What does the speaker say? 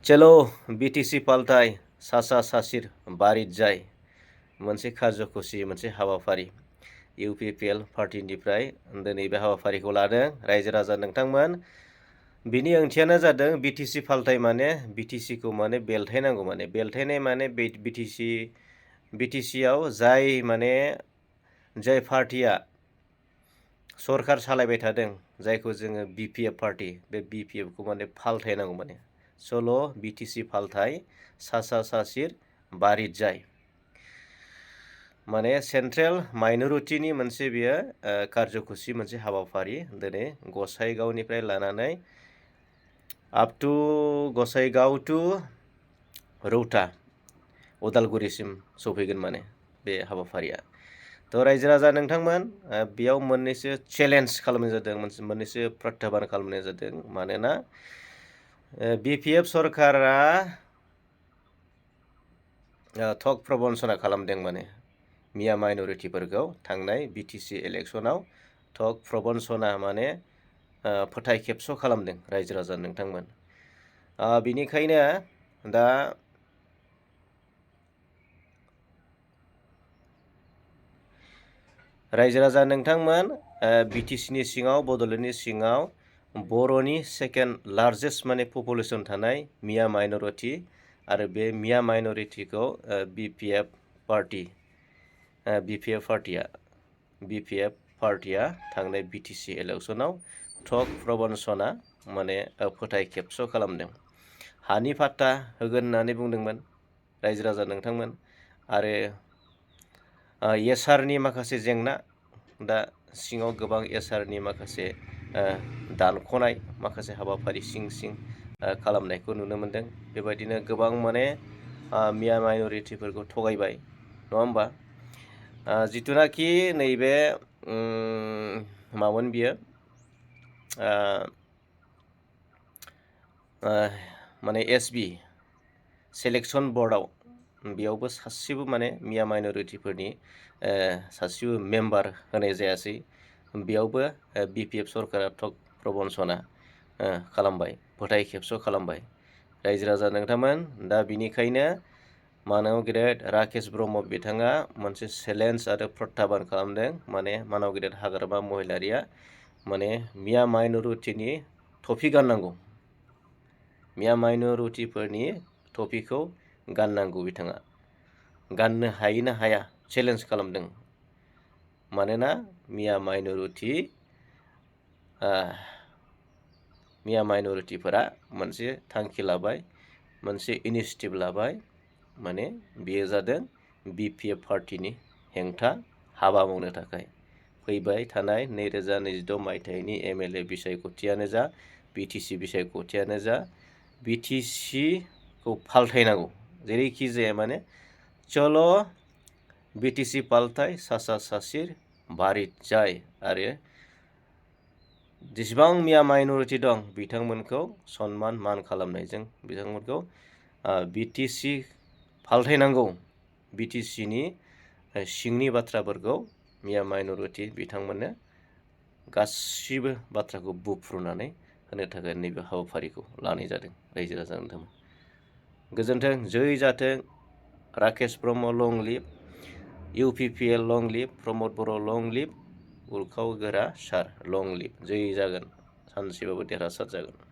चलो बिटिसि फालथाय सासा सासिर बारिद जाय मोनसे खारज'खुसि मोनसे हाबाफारि इउपिपिएल पार्टिनिफ्राय दिनै बे हाबाफारिखौ लादों रायजो राजा नोंथांमोन। बिनि ओंथियानो जादों बिटिसि फालथाय माने बिटिसिखौ माने बेलथायनांगौ माने बेलथायनाय माने बिटिसिआव जाय पार्टिया सरकार सालायबाय थादों जायखौ जोङो बिपिएफ पार्टि बे बिपिएफखौ माने फालथायनांगौ माने चल' बिटिसि फालथाय सासा सासिर बारिद जाय माने सेन्ट्रेल माइन'रिटिनि मोनसे बियो खारज'खुसि मोनसे हाबाफारि दिनै गसाइगावनिफ्राय लानानै आप टु गसाइगाव टु रौता उदालगुरिसिम सफैगोन माने बे हाबाफारिया। थ' रायजो राजा नोंथांमोन बेयाव मोननैसो चेलेन्ज खालामनाय जादों मोननैसो प्रत्याबान खालामनाय जादों मानोना बिपिएफ सरकारा थक प्रबन्सना खालामदों माने मिया माइन'रिटिफोरखौ थांनाय बिटिसि इलेक्सनाव थक प्रबन्सना माने फोथाय खेबस' खालामदों रायजो राजा नोंथांमोन। बिनिखायनो दा रायजो राजा नोंथांमोन बिटिसिनि सिङाव बड'लेण्डनि सिङाव बर'नि सेकेन्ड लार्जेस्ट माने पपुलेसन थानाय मिया माइन'रिटि आरो बे मिया माइन'रिटिखौ बिपिएफ पार्टिया थांनाय बिटिसि इलेक्सनाव थक प्रबन्सना माने फोथाय खेबस' खालामदों। हानि फाट्टा होगोन होननानै बुंदोंमोन रायजो राजा नोंथांमोन आरो एसारनि माखासे जेंना दा सिङाव गोबां एसारनि माखासे दानख'नाय माखासे हाबाफारि सिं खालामनायखौ नुनो मोनदों। बेबायदिनो गोबां माने मिया माइन'रिटिफोरखौ थगायबाय नङा होमबा जिथुनाखि नैबे मामोन बियो माने एसबि सेलेक्सन बर्डआव बेयावबो सासेबो माने मिया माइन'रिटिफोरनि सासेबो मेम्बार होनाय जायासै। बेयावबो बिपिएफ सरकारा थक प्रबन्सना खालामबाय फोथाय खेबस' खालामबाय रायजो राजा नोंथांमोन। दा बिनिखायनो मानव गेदेर राकेश ब्रह्म बिथाङा मोनसे चेलेन्ज आरो प्रत्याबान खालामदों माने मानव गेदेर हाग्रामा महिलारिया माने मिया माइन'रिटिनि टफि गाननांगौ मिया माइन'रिटिफोरनि टपिखौ गाननांगौ बिथाङा गाननो हायो ना हाया चेलेन्ज खालामदों मानोना मिया माइन'रिटिफोरा मोनसे थांखि लाबाय मोनसे इनिशिएटिभ लाबाय माने बेयो जादों बिपिएफ पार्टिनि हेंथा हाबा मावनो थाखाय फैबाय थानाय 2022 मायथाइनि एमएलए बिसायख'थियानो जा बिटिसि बिसायख'थियानो जा बिटिसिखौ फालथायनांगौ जेरैखि जाया माने चल' बिटिसि फालथाय सासा सासिर बारिद जाय आरो जेसेबां मिया माइन'रिटि दं बिथांमोनखौ सनमान मान खालामनायजों बिथांमोनखौ बिटिसि फालथायनांगौ बिटिसिनि सिंनि बाथ्राफोरखौ मिया माइन'रिटि बिथांमोननो गासिबो बाथ्राखौ बुफ्रुनानै होनो थाखाय नैबे हाबाफारिखौ लानाय जादों रायजो राजा नोंथांमोन। गोजोन्थों जै जाथों राकेश ब्रह्म लं लिभ इउपिपिएल लं लिभ प्रमद बर' लं लिभ उरखाव गोरा सार लं लिभ जै जागोन सानसेबाबो देरहासार जागोन।